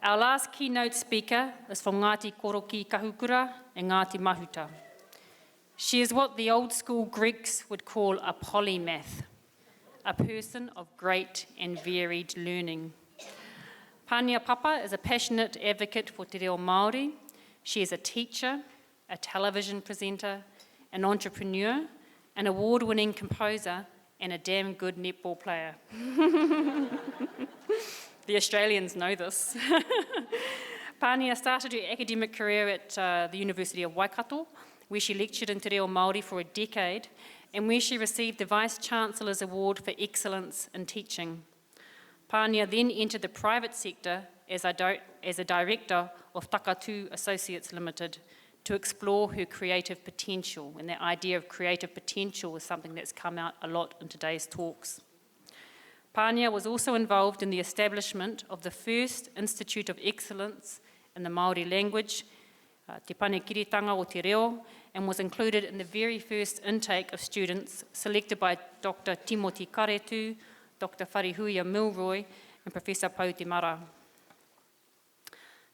Our last keynote speaker is from Ngāti Koroki Kahukura and Ngāti Mahuta. She is what the old school Greeks would call a polymath, a person of great and varied learning. Pania Papa is a passionate advocate for te reo Māori. She is a teacher, a television presenter, an entrepreneur, an award-winning composer, and a damn good netball player. the Australians know this. Pania started her academic career at uh, the University of Waikato, where she lectured in Te Reo Māori for a decade and where she received the Vice Chancellor's Award for Excellence in Teaching. Pania then entered the private sector as a, as a director of Takatu Associates Limited to explore her creative potential. And that idea of creative potential is something that's come out a lot in today's talks. Pania was also involved in the establishment of the first Institute of Excellence in the Māori language, uh, Te Panekiretanga o Te Reo, and was included in the very first intake of students selected by Dr. Timothy Karetu, Dr. Wharehuia Milroy, and Professor Pau Te Mara.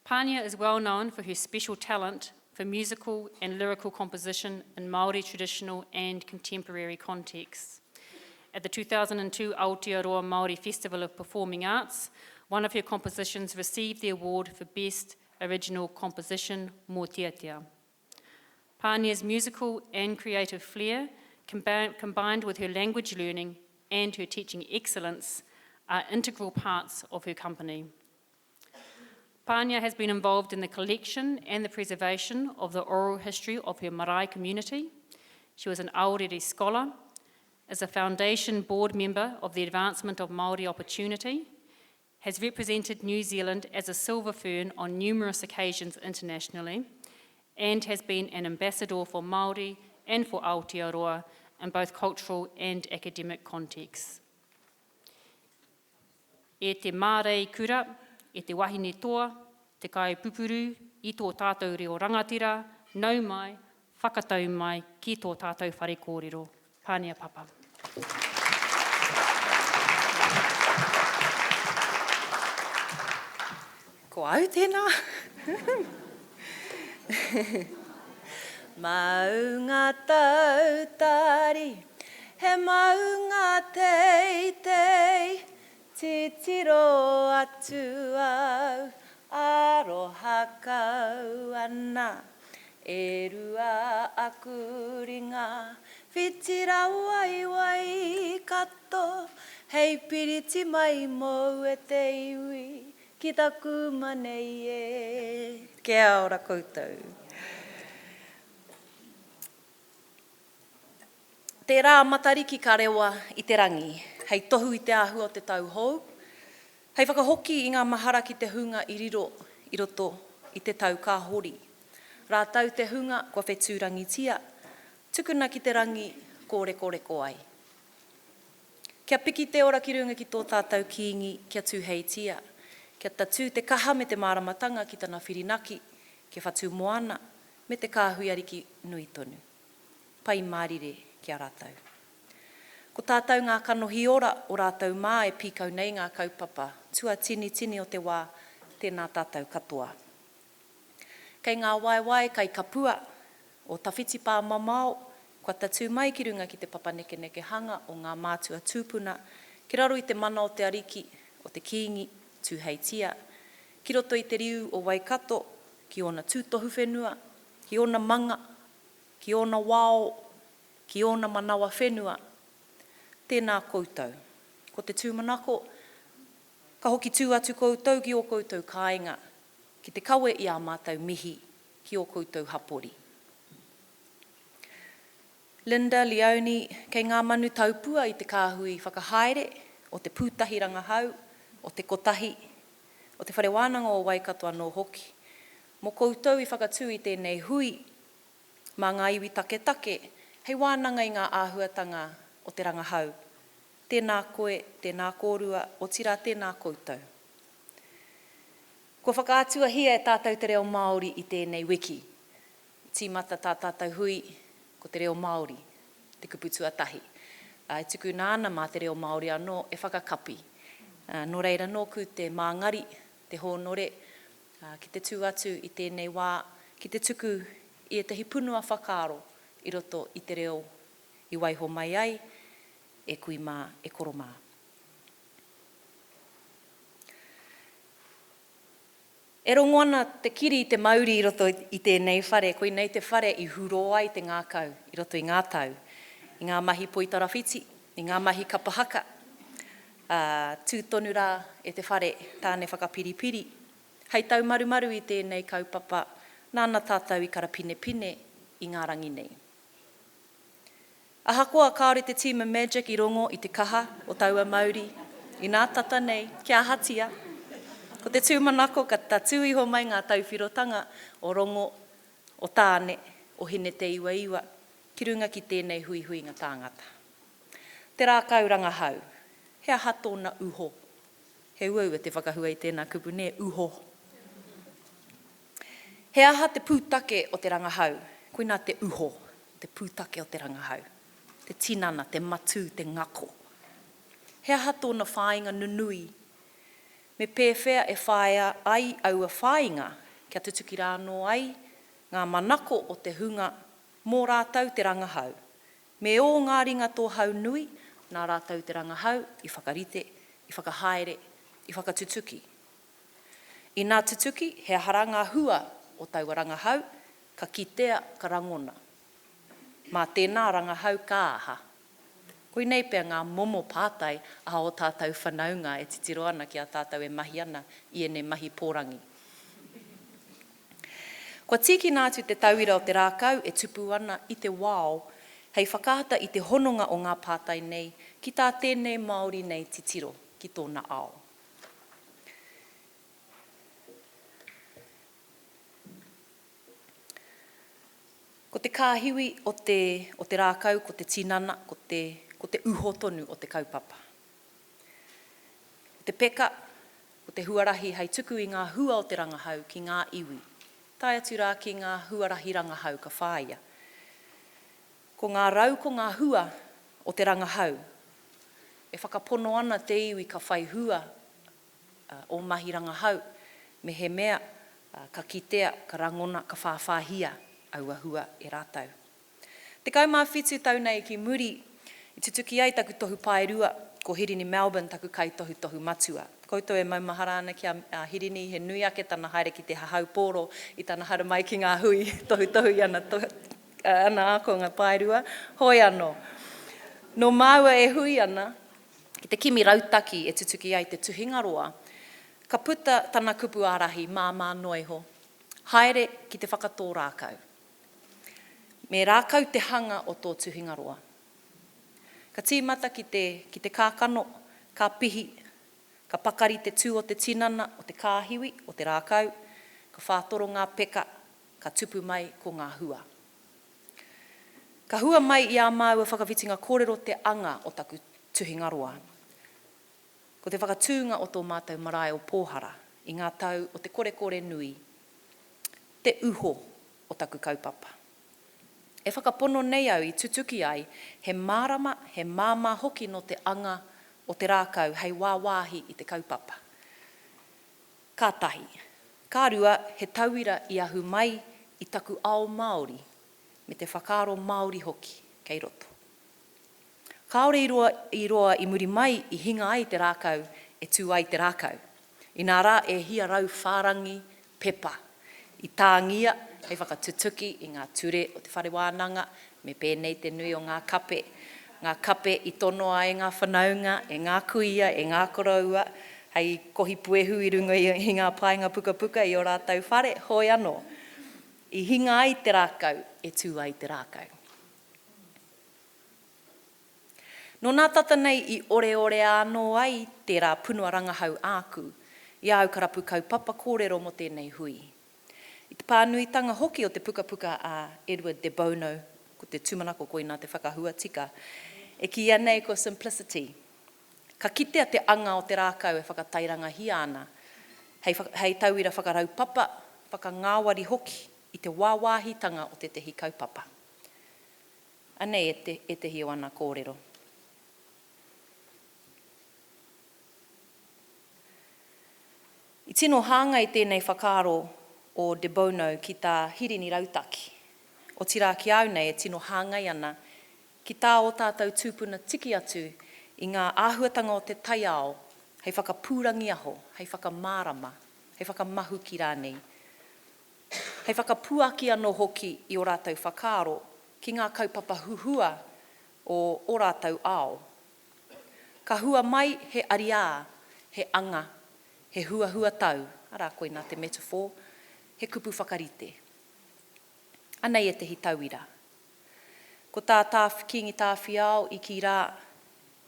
Pania is well known for her special talent for musical and lyrical composition in Māori traditional and contemporary contexts. At the 2002 Aotearoa Māori Festival of Performing Arts, one of her compositions received the award for Best Original Composition, Mōteatea. Pania's musical and creative flair, combi combined with her language learning and her teaching excellence, are integral parts of her company. Pania has been involved in the collection and the preservation of the oral history of her marae community. She was an Aorere scholar, is a foundation board member of the Advancement of Māori Opportunity, has represented New Zealand as a silver fern on numerous occasions internationally, and has been an ambassador for Māori and for Aotearoa in both cultural and academic contexts. E te māreikura, e te wahine toa, te kai pupuru i tō tātou reo rangatira, nau mai, whakatau mai ki tō tātou whare kōrero. Pānia Papa. Ko au tēnā. Maunga tautari, he maunga teitei, Titiro atu au, aroha kau ana. E rua aku ringa, whiti rawa i Waikato, Hei piriti mai mou e te iwi, ki taku manei e. Kia ora koutou. Tērā a Matariki ka rewa i te rangi, hei tohu i te āhua o te tau hou, hei whakahoki i ngā mahara ki te hunga i riro i roto i te tau ka hori. Rātou te hunga kua whetūrangitia, tukuna ki te rangi kōrekoreko ai. Kia piki te ora ki runga ki tō tātou Kīngi, kia tūheitia, kia tatū te kaha me te māramatanga ki tana whirinaki, kia whatu moana, me te kāhui ariki nui tonu. Pai mārire ki a rātou. Ko tātou ngā kanohi ora o rātou mā e pīkau nei ngā kaupapa tuatinitini o te wā, tēnā tātou katoa. Kei ngā waewae kai kapua o tawhiti pāmamao kua tatū mai ki runga ki te papanekenekehanga o ngā mātua tūpuna ki raro i te mana o te ariki, o te Kīngi, Tūheitia, ki roto i te riu o Waikato, ki ōna tūtohu whenua, ki ōna manga, ki ōna wao, ki ōna manawa whenua. Tēnā koutou. Ko te tūmanako, ka hoki tū atu koutou ki ō koutou kāinga, ki te kawe i ā mātou mihi ki ō koutou hapori. Linda Leone, kei ngā manu taupua i te kāhui whakahaere o te Pūtahi Rangahau, o Te Kotahi, o Te Whare Wānanga o Waikato anō hoki. Mō koutou i whakatū i tēnei hui mā ngā iwi taketake hei wānanga i ngā āhuatanga o te rangahau. Tēnā koe, tēnā kōrua, otirā tēnā koutou. Kua whakaatuahia e tātou te reo Māori i tēnei wiki. I tīmata tā tātou hui ko te reo Māori te kupu tuatahi. Ā, e tukuna ana mā te reo Māori anō e whakakapi. Ā, nō reira nōku te māngari, te hōnore. Ki te tū atu i tēnei wā ki te tuku i ētahi punua whakaaro i roto i te reo i waiho mai ai e kui mā, e koro mā. E rongo ana te kiri i te mauri i roto i tēnei whare, koinei te whare i hurō ai te ngākau i roto i ngā tau, i ngā mahi poitarawhiti, i ngā mahi kapa haka, ā, tū tonu rā e te whare Tāne Whakapiripiri, hei taumarumaru i tēnei kaupapa nāna tātou i karapinepine i ngā rangi nei. Ahakoa kāore te tīma Magic i rongo i te kaha o taua mauri, inā tata nei, kia ahatia? Ko te tūmanako ka tatū iho mai ngā tauwhirotanga o Rongo, o Tāne, o Hine-te-iwaiwa ki runga ki tēnei huihuinga tāngata. Te rākau rangahau, he aha tōna uho? He uaua te whakahua i tēnā kupu, nē, uho. He aha te pūtake o te rangahau? Koinā te uho, te pūtake o te rangahau. Te tinana, te matū, te ngako. He aha tōna whāinga nunui? Me pēwhea e whāia ai aua whāinga kia tutuki rā anō ai ngā manako o te hunga mō rātou te rangahau? Me ō ngā ringa tōhau nui nā rātou te rangahau i whakarite, i whakahaere, i whakatutuki. Inā tutuki, he aha rā ngā hua o taua rangahau, ka kitea, ka rangona. Mā tēnā rangahau ka aha? Koinei pea ngā momo pātai a ō tātou whanaunga e titiro ana ki a tātou e mahi ana i ēnei mahi pōrangi. Kua tīkina atu te tauira o te rākau e tupu ana i te wao hei whakaata i te hononga o ngā pātai nei ki tā tēnei Māori nei titiro ki tōna ao. Ko te kāhiwi o te, o te rākau, ko te tinana, ko te, ko te uho tonu o te kaupapa. Ko te peka, ko te huarahi hei tuku i ngā hua o te rangahau ki ngā iwi, tae atu rā ki ngā huarahi rangahau ka whāia. Ko ngā rau ko ngā hua o te rangahau. E whakapono ana te iwi ka whai hua ō mahi rangahau mehemea ka kitea, ka rangona, ka whāwhāhia aua hua e rātou. 17 tau nei ki muri, i tutuki ai taku tohu paerua, ko Hirini Melbourne taku kaitohutohu matua. Koutou e maumahara ana ki a Hirini, he nui ake tana haere ki te hahau pōro i tana haramai ki ngā hui tohutohu i ana ana ākonga paerua, hoi anō. Nō māua e hui ana ki te kimi rautaki e tutuki ai te tuhingaroa, ka puta tana kupu ārahi māmā noa iho, Haere ki te whakatō rākau. Me rākau te hanga o tō tuhingaroa. Ka tīmata ki te, ki te kākano, ka pihi, ka pakari te tū o te tinana, o te kāhiwi, o te rākau, ka whātoro ngā peka, ka tupu mai ko ngā hua. Ka hua mai i ā māua whakawhitinga kōrero te anga o taku tuhingaroa. Ko te whakatūnga o tō mātou marae o Pōhara i ngā tau o te korekore nui te uho o taku kaupapa. E whakapono nei au i tutuki ai he mārama, he māmā hoki nō te anga o te rākau hei wāwāhi i te kaupapa. Ka tahi. Ka rua, he tauira i ahu mai i taku ao Māori, me te whakaaro Māori hoki kei roto. Kāore i roa i roa i muri mai i hinga ai te rākau e tū ai te rākau. Inā rā e hia rauwhārangi pepa i tāngia hei whakatutuki i ngā ture o te whare wānanga, me pēnei te nui o ngā kape, ngā kape i tonoa e ngā whanaunga, e ngā kuia, e ngā koroua, hei kohi puehu i runga i ngā paenga pukapuka i ō rātou whare, hoi anō, i hinga ai te rākau e tū ai te rākau. Nō nā tata nei i oreorea anō ai tērā punua rangahau āku, i a au ka rapu kaupapa kōrero mō tēnei hui. I te pānuitanga hoki o te pukapuka a Edward de Bono, ko te tūmanako koinā te whakahua tika, e kīia nei ko Simplicity, ka kitea te anga o te rākau e whakatairangahia ana, hei, hei tauira whakaraupapa, whakangāwari hoki i te wāwāhitanga o tētehi kaupapa. Anei ētehi o ana kōrero. I tino hāngai tēnei whakaaro o De Bono ki tā Hirini Rautaki, otirā ki a au nei e tino hāngai ana ki tā ō tātou tūpuna tiki atu i ngā āhuatanga o te taiao hei whakapūrangiaho, hei whakamārama, hei whakamahuki rānei, hei whakapuaki anō hoki i ō rātou whakaaro ki ngā kaupapa huhua o ō rātou ao. Ka hua mai he ariā, he anga, he huahuatau, arā, koinā te metaphor, he kupu whakarite. Anei ētehi tauira. Ko tā Tāwhi, Kīngi Tāwhiao i kī rā,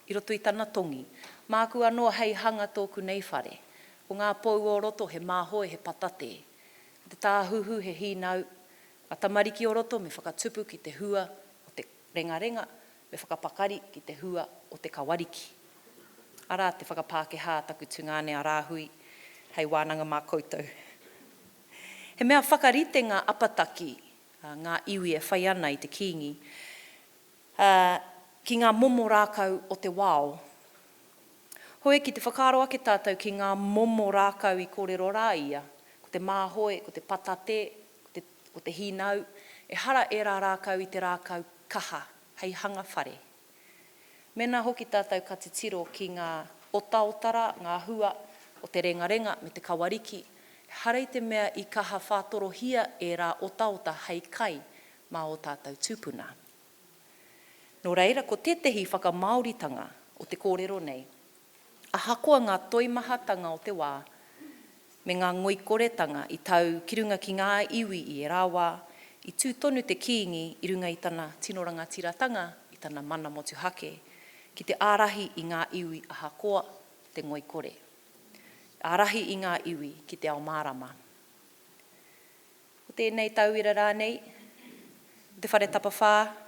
i roto i tana tongi, Māku anō hei hanga tōku nei whare. Ko ngā pou o roto he māhoe, he patatē. Ko te tāhuhu he hīnau. Ngā tamariki o roto me whakatupu ki te hua o te rengarenga, me whakapakari ki te hua o te kawariki. Arā te whakapākehā a taku tungāne a Rāhui hei wānanga mā koutou. He mea whakarite ngā apataki, ngā iwi e whai ana i te Kīngi, ki ngā momo rākau o te wao. Hoi, ki te whakaaro ake tātou ki ngā momo rākau i kōrero rā ia, ko te māhoe, ko te patate, ko te, ko te hīnau, ehara ērā rākau i te rākau kaha hei hanga whare. Mēnā hoki tātou ka titiro ki ngā otaota rā, ngā hua o te rengarenga me te kawariki, ehara i te mea i kaha whātorohia ērā otaota hei kai mā ō tātou tūpuna. Nō reira, ko tētehi whakamāoritanga o te kōrero nei, ahakoa ngā toimahatanga o te wā, me ngā ngoikoretanga i tau ki runga ki ngā iwi i ērā wā, i tū tonu te Kīngi i runga i tana tino rangatiratanga, i tana mana motuhake, ki te ārahi i ngā iwi ahakoa te ngoikore. Ārahi i ngā iwi ki te ao mārama. Ko tēnei tauira rānei, o te Whare Tapawhā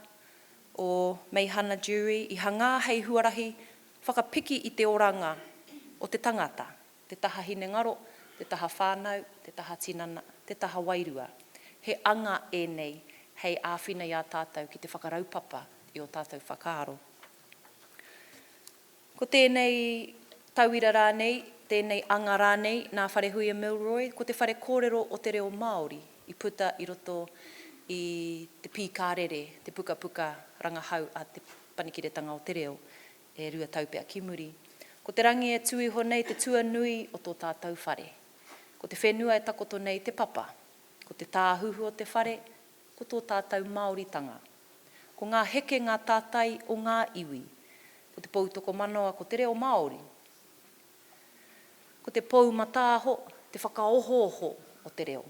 o Meihana Jury i hangā hei huarahi whakapiki i te oranga o te tangata, te taha hinengaro, te taha whānau, te taha tinana, te taha wairua. He anga ēnei hei āwhina i a tātou ki te whakaraupapa i ō tātou whakaaro. Ko tēnei tauira rānei, tēnei anga rānei nā Wharehuia Milroy, ko te whare kōrero o te reo Māori i puta i roto i Te Pīkārere, te pukapuka rangahau a Te Panekiretanga o te Reo, e 2 tau pea ki muri. Ko te rangi e tū iho nei te tuanui o tō tātou whare. Ko te whenua e takoto nei te papa. Ko te tāhuhu o te whare, ko tō tātou Māoritanga. Ko ngā heke ngā tātai o ngā iwi. Ko te poutokomanawa ko te reo Māori. Ko te pou mataaho te whakaohooho o te reo.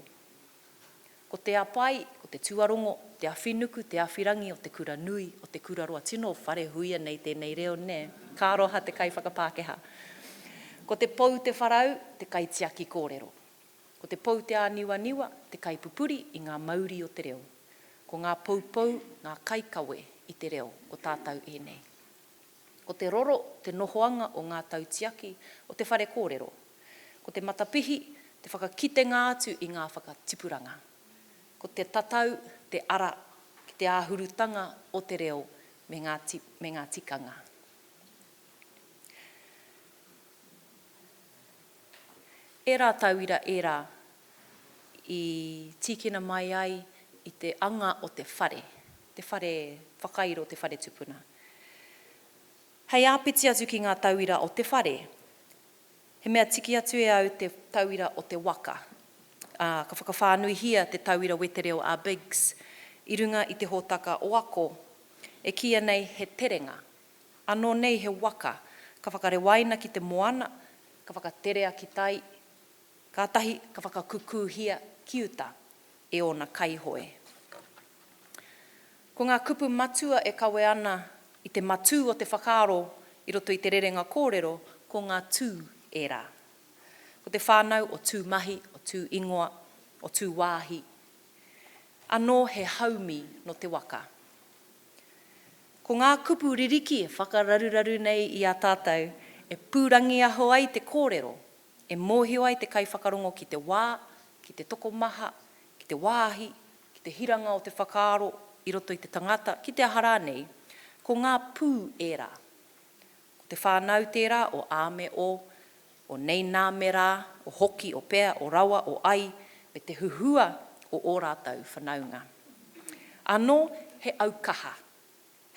Ko te apai, ko te tuarongo, te awhinuku, te awhirangi o te kura nui, o te kura roa. Tino whare huia nei tēnei reo, nē? Ka aroha te kaiwhakapākehā. Ko te pou te wharau, te kaitiaki kōrero. Ko te pou te āniwaniwa, te kaipupuri i ngā mauri o te reo. Ko ngā poupou, ngā kaikawe i te reo, ko tātou ēnei. Ko te roro te nohoanga o ngā tautiaki o te whare kōrero. Ko te matapihi te whakakitenga atu i ngā whakatipuranga. Ko te tatau te ara ki te āhurutanga o te reo me ngā, me ngā tikanga. Ērā tauira ērā i tīkina mai ai i te anga o te whare, te whare whakairo, te whare tupuna. Hei āpiti atu ki ngā tauira o te whare, he mea tiki atu e au te tauira o te waka, ā, ka whakawhānuihia te tauira wetereo a Biggs i runga i te hōtaka o Ako, e kīia nei he terenga. Anō nei he waka, ka whakarewaina ki te moana, ka whakaterea ki tai, kātahi ka whakakukūhia ki uta e ōna kaihoe. Ko ngā kupu matua e kawe ana i te matū o te whakaaro i roto i te rerenga kōrero, ko ngā tū ērā. Ko te whānau o tū mahi, o tū ingoa, o tū wāhi. Anō he haumi nō te waka. Ko ngā kupu ririki e whakararuraru nei i a tātou, e pūrangiaho ai te kōrero, e mōhio ai te kaiwhakarongo ki te wā, ki te tokomaha, ki te wāhi, ki te hiranga o te whakaaro i roto i te tangata, ki te aha rānei, ko ngā pū ērā. Ko te whānau tērā o a me o. o nei nā me rā, o hoki, o pea, o rawa, o ai, me te huhua o ō rātou whanaunga. Anō he aukaha,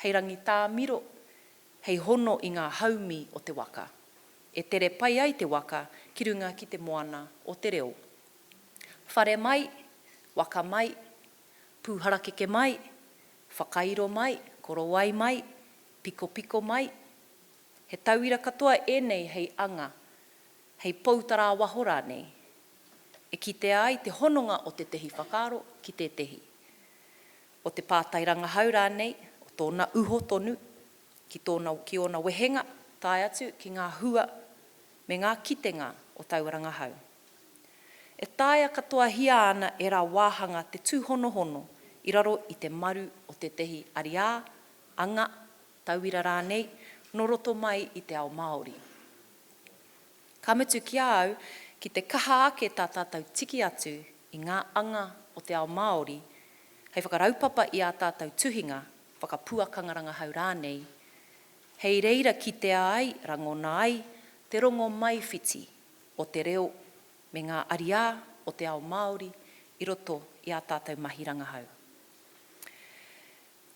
hei rangitāmiro, hei hono i ngā haumi o te waka, e tere pai ai te waka ki runga ki te moana o te reo. Whare mai, waka mai, pūharakeke mai, whakairo mai, korowai mai, pikopiko mai, he tauira katoa ēnei hei anga, hei pou tarāwaho rānei, e kitea ai te hononga o tētehi whakaaro ki tētehi, o te pātai rangahau rānei, o tōna uho tonu, ki tōna, ki ōna wehenga, tae atu ki ngā hua me ngā kitenga o taua rangahau. E taea katoahia ana ērā wāhanga te tūhonohono i raro i te maru o tētehi ariā, anga, tauira rānei, nō roto mai i te ao Māori. Ka mutu ki a au, ki te kaha ake tā tātou tiki atu i ngā anga o te ao Māori hei whakaraupapa i ā tātou tuhinga, whakapuakanga rangahau rānei, hei reira kitea ai, rangona ai te rongomaiwhiti o te reo me ngā ariā o te ao Māori i roto i ā tātou mahi rangahau.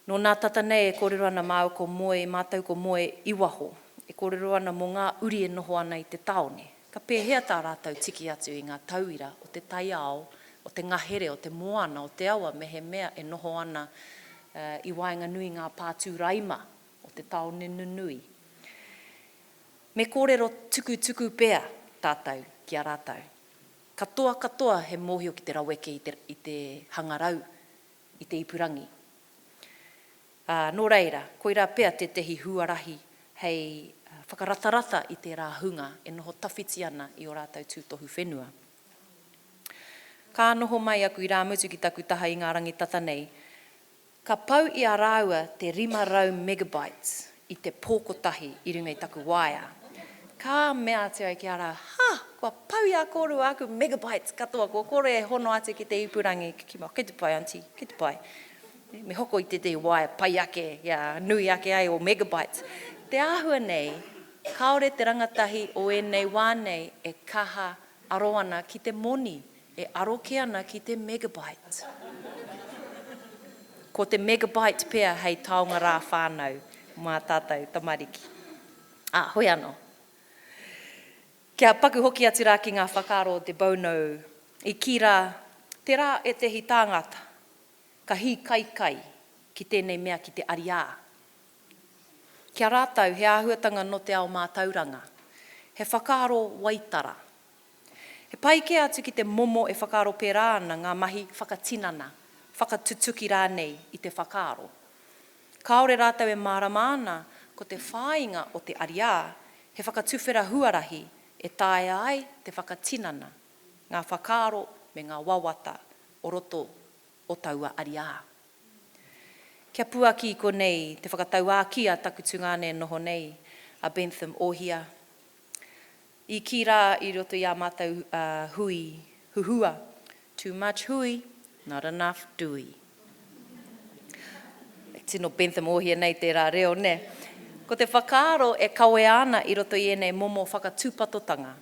Nō nā tata nei e kōrero ana māua ko Moe, mātou ko Moe i waho, e kōrero ana mō ngā uri e noho ana i te tāone. Ka pēhea tā rātou tiki atu i ngā tauira o te taiao, o te ngahere, o te moana, o te awa mehemea e noho ana i waenganui i ngā pātū raima o te tāone nunui. Me kōrero tukutuku pea tātou ki a rātou. Katoa katoa he mōhio ki te raweke i te, i te hangarau, i te ipurangi. Ā, nō reira, koirā pea tētehi huarahi hei whakaratarata i tērā hunga e noho tawhiti ana i ō rātou tūtohu whenua. Ka noho mai aku irāmutu ki taku taha i ngā rangi tata nei, Ka pau i a rāua te 500 megabytes i te pō kotahi i runga i taku waea. Ka mea atu au ki a rāua, Ha! Kua pau i a kōrua aku megabytes katoa, kua kore e hono atu ki te ipurangi. Ka kī mai, Kei te pai, aunty, kei te pai. Me hoko i tētehi waea pai ake, kia nui ake ai ō megabytes. Te āhua nei, kāore te rangatahi o ēnei wā nei e kaha aro ana ki te moni E aro kē ana ki te megabyte. Ko te megabyte pea hei taonga rā whānau mā tātou tamariki. Ā, hoi anō. Kia paku hoki atu rā ki ngā whakaaro o De Bono, i kī rā, tērā ētehi tāngata ka hīkaikai ki tēnei mea ki te ariā. Ki a rātou he āhuatanga nō te ao mātauranga, he whakaaro waitara. He pai kē atu ki te momo e whakaaro pērā ana ngā mahi whakatinana, whakatutuki rānei i te whakaaro. Kāore rātou e mārama ana ko te whāinga o te ariā he whakatuwhera huarahi e taea ai te whakatinana ngā whakaaro me ngā wawata o roto o taua ariā. Kia puaki i konei te whakatauākī a taku tungāne e noho nei, a Bentham Ohia, I kī rā i roto i ā mātou hui huhua, Too much hui, not enough dui. Tino Bentham Ohia nei tērā reo, nē. Ko te whakaaro e kawea ana i roto i ēnei momo whakatūpatotanga,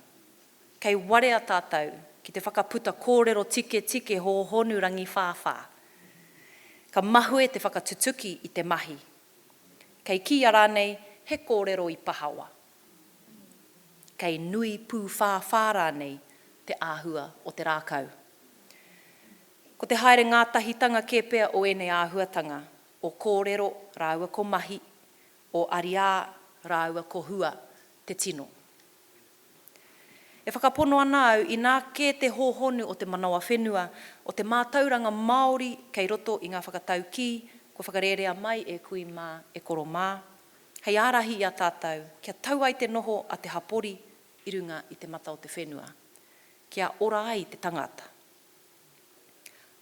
kei warea tātou ki te whakaputa kōrero tiketike hōhonu rangiwhāwhā. Ka mahue te whakatutuki i te mahi. Kei kīia rānei he kōrero i pahawa. Kei nui pūwhāwhā rānei te āhua o te rākau. Ko te haere ngātahitanga kē pea o ēnei āhuatanga, o kōrero rāua ko mahi, o ariā rāua ko hua te tino. E whakapono ana au inā kē te hōhonu o te manawa whenua, o te mātauranga Māori kei roto i ngā whakataukī kua whakarērea mai e kui mā, e koro mā, hei ārahi i a tātou kia tau ai te noho a te hapori i runga i te mata o te whenua, kia ora ai te tangata.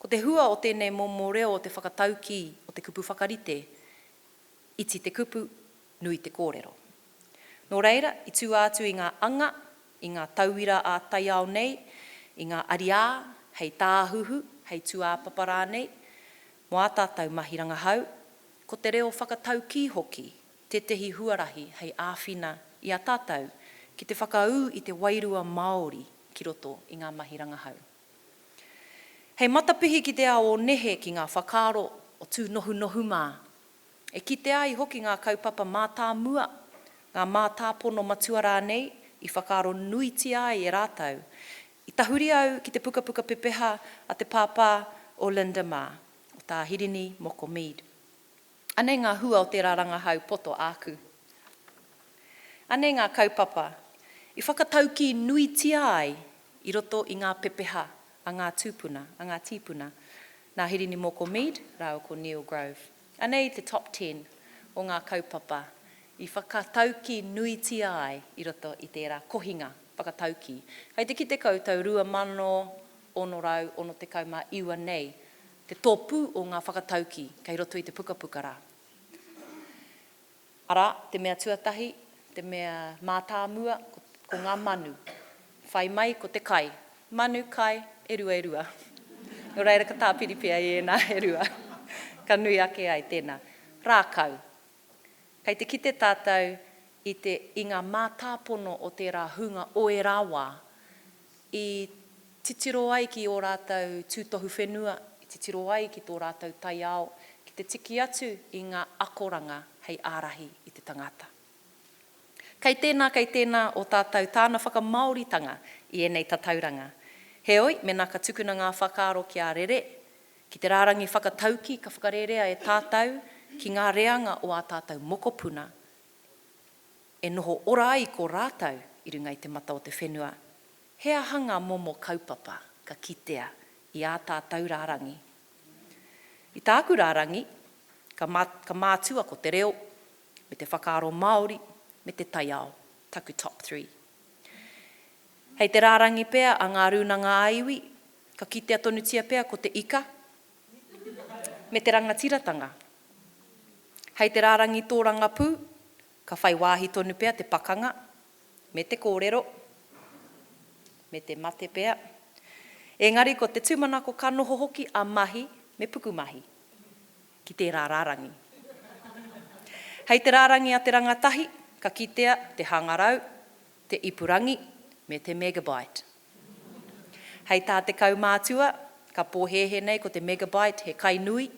Ko te hua o tēnei momo reo o te whakataukī o te kupu whakarite, iti te kupu, nui te kōrero. Nō reira, i tua atu i ngā anga, i ngā tauira ā-taiao nei, i ngā ariā hei tāhuhu, hei tūāpapa rānei, mō ā tātou mahi rangahau, Ko te reo whakataukī hoki tētehi huarahi hei āwhina i a tātou ki te whakaū i te wairua Māori ki roto i ngā mahi rangahau. Hei matapihi ki te ao o nehe ki ngā whakaaro o tūnohunohu mā, e kitea ai hoki ngā kaupapa mātāmua, ngā mātāpono matua rānei i whakaaro nuitia ai e rātou. I tahuri au ki te pukapuka pepeha a te pāpā o Linda mā, o Tā Hirini Moko Mead. Anei ngā hua o tērā rangahau poto āku. Anei ngā kaupapa i whakataukī nuitia ai i roto i ngā pepeha a ngā tūpuna, a ngā tīpuna, nā Hirini Moko Mead rāua ko Neil Grove. Anei te top ten o ngā kaupapa i whakataukī nuitia ai i roto i tērā kohinga whakataukī. Kei te kite koutou 2669 nei te tōpū o ngā whakataukī kei roto i te pukapuka rā. Arā, te mea tuatahi, te mea mātāmua, ko, ko ngā manu. Whai mai ko te kai. Manu, kai, e rua e rua. Nō reira ka tāpiri pea i ēnā e rua. Ka nui ake ai tēnā. Rākau. Kei te kite tātou i te, i ngā mātāpono o tērā hunga o ērā wā, i titiro ai ki ō rātou tūtohu whenua, i titiro ai ki tō rātou taiao, ki te tiki atu i ngā akoranga hei ārahi i te tangata. Kei tēnā, kei tēnā o tātou tāna whakamāoritanga i ēnei tatauranga. Heoi, mēnā ka tukuna ngā whakaaro kia rere, ki te rārangi whakataukī ka whakarērea e tātou ki ngā reanga o ā tātou mokopuna, e noho ora ai ko rātou i runga i te mata o te whenua, he aha ngā momo kaupapa ka kitea i ā tātou rārangi? I tāku rārangi, ka, ka mātua ko te reo, me te whakaaro Māori, me te taiao, taku top three. Hei te rārangi pea a ngā rūnanga ā-iwi, ka kitea tonutia pea ko te ika, me te rangatiratanga. Hei te rārangi tōrangapū, ka whai wāhi tonu pea te pakanga, me te kōrero, me te mate pea. Engari ko te tūmanako ka noho hoki a mahi me pukumahi ki tērā rārangi. Hei te rārangi a te rangatahi, ka kitea te hangarau, te ipurangi, me te megabyte. Hei tā te kaumātua, ka pōhēhē nei ko te megabyte he kai nui.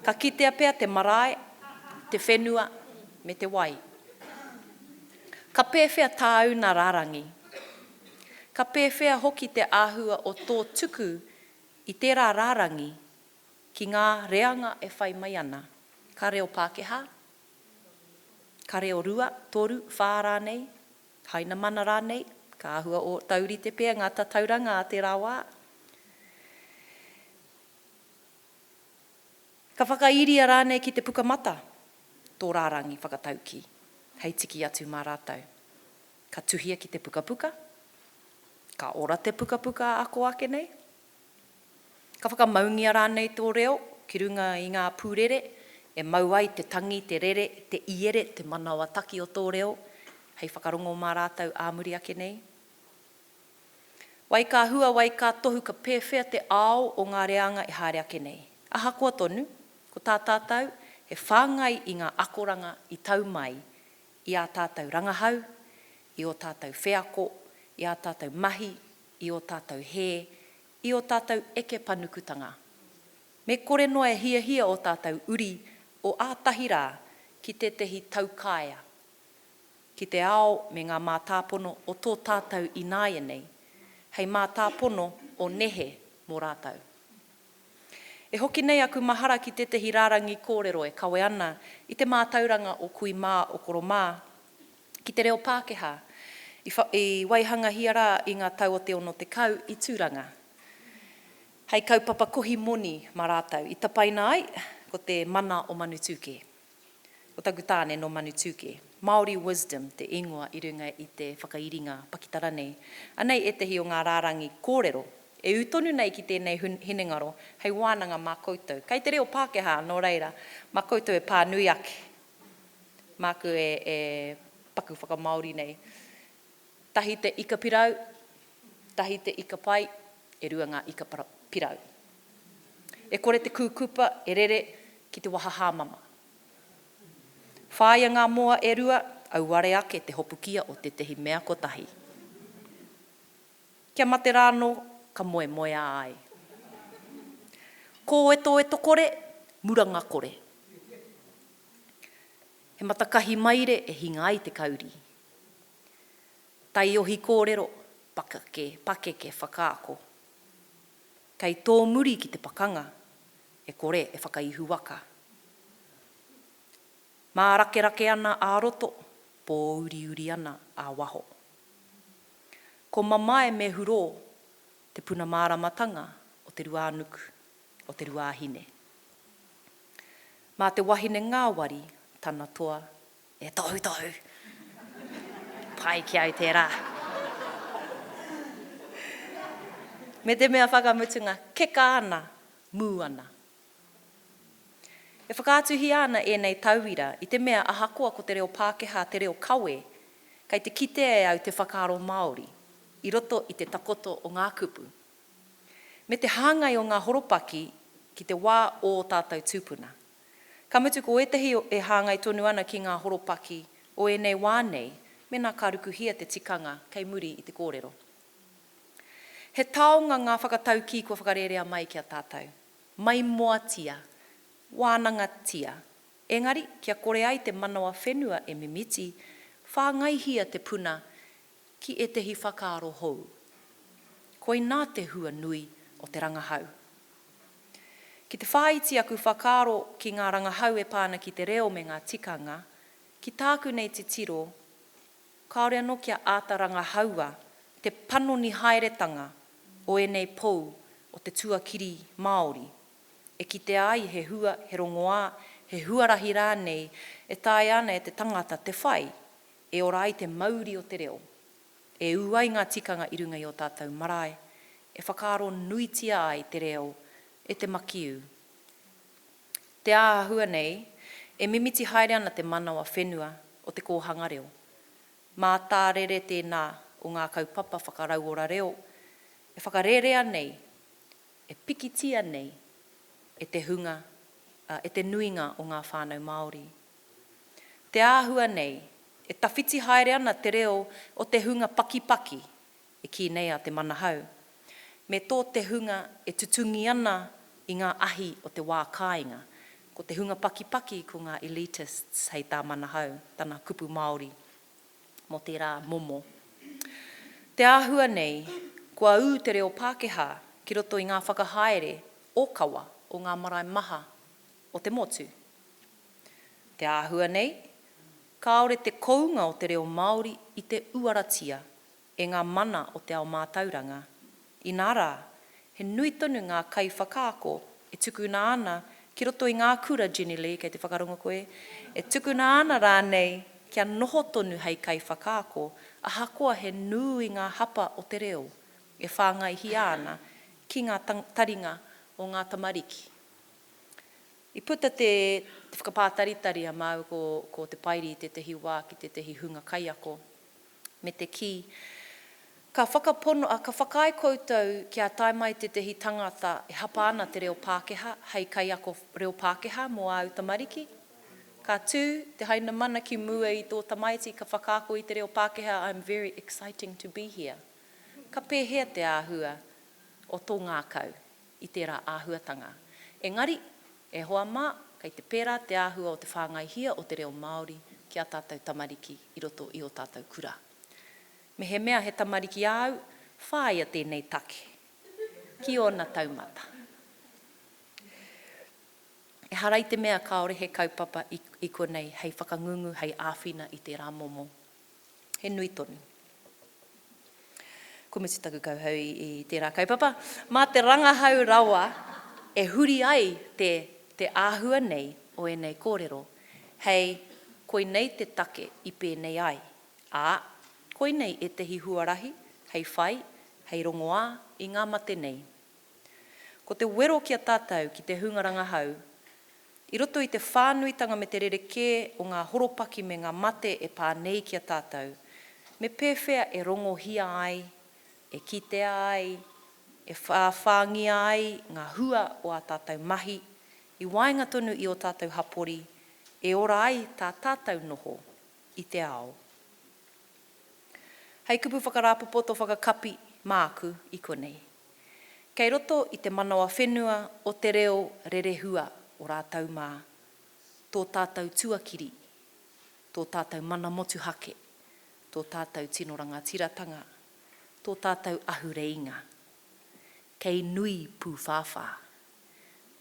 Ka kitea pea te marae, te whenua, me te wai. Ka pēwhea tāu nā rārangi? Ka pēwhea hoki te āhua o tō tuku i tērā rārangi ki ngā reanga e whai mai ana? Ka reo Pākehā? Ka reo rua, toru, whā rānei? Hainamana rānei, ka āhua o taurite pea ngā tatauranga a tērā wā. Ka whakairia rānei ki te pukamata tō rārangi whakataukī, hei tiki atu mā rātou. Ka tuhia ki te pukapuka, ka ora te pukapuka ako ake nei. Ka whakamaungia rānei tō reo ki runga i ngā pūrere e mau ai te tangi, te rere, te iere, te manawa taki o tō reo hei whakarongo mā rātou ā muri ake nei? Wai ka hua, wai ka tohu ka pēwhea te ao o ngā reanga e haere ake nei? Ahakoa tonu, ko tā tātou he whāngai i ngā akoranga i tau mai i ā tātou rangahau, i ō tātou wheako, i ā tātou mahi, i ō tātou hē, i ō tātou eke panukutanga. Me kore noa e hiahia ō tātou uri o ātahi rā ki tētehi taukaea, ki te ao me ngā mātāpono o tō tātou ināianei, hei mātāpono o nehe mō rātou. E hoki nei aku mahara ki tētehi rārangi kōrero e kawe ana i te mātauranga o kui mā o koro mā, ki te reo Pākehā, i, i waihangahia rā i ngā tau o te 60 i Tūranga. Hei kaupapa kohi moni mā rātou, i tapaina ai ko te Mana o Manutūkē. Ko taku tāne nō Manutūkē. Māori Wisdom te ingoa i runga i te whakairinga pakitara nei. Anei ētehi o ngā rārangi kōrero e ū tonu nei ki tēnei hinengaro hei wānanga mā koutou. Kei te reo Pākehā, nō reira, mā koutou e pānui ake. Māku e, e paku whakamāori nei. Tahi te ika pirau, tahi te ika pai, e rua ngā ika pirau. E kore te kūkupa e rere ki te waha hāmama. Whāia ngā moa e rua, Auare ake te hopukia o tētehi mea kotahi. Kia mate rānō, ka moemoeā ai. Kōetoeto kore, muranga kore. He matakahi maire e hinga ai te kauri. Taiohi kōrero, pakeke, pakeke whakaako. Kei tō muri ki te pakanga, e kore e whakaihuwaka. Mārakerake ana ā-roto, pōuriuri ana ā-waho. Ko Mamae me Hurō te puna māramatanga o te ruānuku, o te ruāhine. Mā te wahine ngāwari tana toa e tohutohu. Pai ki au tērā. Me te mea whakamutunga, keka ana, mū ana. E whakaatuhia ana ēnei tauira i te mea ahakoa ko te reo Pākehā te reo kawe, kei te kitea e au te whakaaro Māori i roto i te takoto o ngā kupu, me te hāngai o ngā horopaki ki te wā o ō tātou tūpuna. Ka mutu ko ētahi e hāngai tonu ana ki ngā horopaki o ēnei wā nei mēnā ka rukuhia te tikanga kei muri i te kōrero. He taonga ngā whakataukī kua whakarērea mai ki a tātou. Maimoatia, wānangatia, engari kia kore ai te manawa whenua e mimiti, whāngaihia te puna ki ētehi whakaaro hou. Koinā te hua nui o te rangahau. Ki te whāiti aku whakaaro ki ngā rangahau e pā ana ki te reo me ngā tikanga, ki tāku nei titiro, kāore anō kia āta rangahaua te panoni haeretanga o ēnei pou o te tuakiri Māori, e kitea ai he hua, he rongoā, he huarahi rānei e taea ana e te tangata te whai e ora ai te mauri o te reo, e ū ai ngā tikanga i runga i ō tātou marae, e whakaaro nuitia ai te reo e te makiu. Te āhua nei, e mimiti haere ana te manawa whenua o te kōhanga reo. Mātārere tēnā o ngā kaupapa whakarauora reo e whakarērea nei, e pikitia nei e te hunga, e te nuinga o ngā whānau Māori. Te āhua nei, e tawhiti haere ana te reo o te hunga pakipaki e kī nei a Te Manahau, me tō te hunga e tutungi ana i ngā ahi o te wā kāinga, ko te hunga pakipaki ko ngā elitists hei tā Manahau, tana kupu Māori mō tērā momo. Te āhua nei, kua ū te reo Pākehā ki roto i ngā whakahaere ōkawa o ngā marae maha o te motu. Te āhua nei, kāore te kounga o te reo Māori i te uaratia e ngā mana o te ao mātauranga, inā rā, he nui tonu ngā kaiwhakaako e tukuna ana ki roto i ngā kura, Jenny Lee, kei te whakarongo koe, e tukuna ana rānei kia noho tonu hei kaiwhakaako ahakoa he nui ngā hapa o te reo e whāngaihia ana ki ngā taringa o ngā tamariki. I puta te whakapātaritari a māua ko Te Pairi i tētehi wā ki tētehi hunga kaiako me te kī, Ka whakapono, ka whakaae koutou kia tae mai tētehi tangata e hapa ana te reo Pākehā hei kaiako reo Pākehā mō āu tamariki? Ka tū te hainamana ki mua i tō tamaiti ka whakaako i te reo Pākehā I'm very exciting to be here. Ka pēhea te āhua o tō ngākau i tērā āhuatanga? Engari, E hoa mā, kei te pērā te āhua o te whāngaihia o te reo Māori ki ā tātou tamariki i roto i ō tātou kura. Mehemea he tamariki āu, whāia tēnei take ki ōna taumata. Ehara i te mea kāore he kaupapa i konei hei whakangungu, hei āwhina i tērā momo. He nui tonu. Kua mutu taku kauhau i tērā kaupapa. Mā te rangahau rawa e huri ai te te āhua nei o ēnei kōrero hei koinei te take i pēnei ai, ā, koinei ētehi huarahi hei whai, hei rongoā i ngā mate nei. Ko te wero ki a tātou ki te hunga rangahau I roto i te whānuitanga me te rerekē o ngā horopaki me ngā mate e pā nei ki a tātou, me pēwhea e rongohia ai, e kitea ai, e whāwhāngia ai ngā hua o ā tātou mahi i waenga tonu i ō tātou hapori e ora ai tā tātou noho? i te ao. Hei kupu whakarāpopoto whakakapi māku i konei. Kei roto i te manawa whenua o te reo rerehua o rātou mā, tō tātou tuakiri, tō tātou mana motuhake, tō tātou tino rangatiratanga, tō tātou ahureinga. Kei nui pūwhāwhā.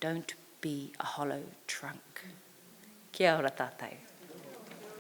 Don't be a hollow trunk. Kia ora tātou.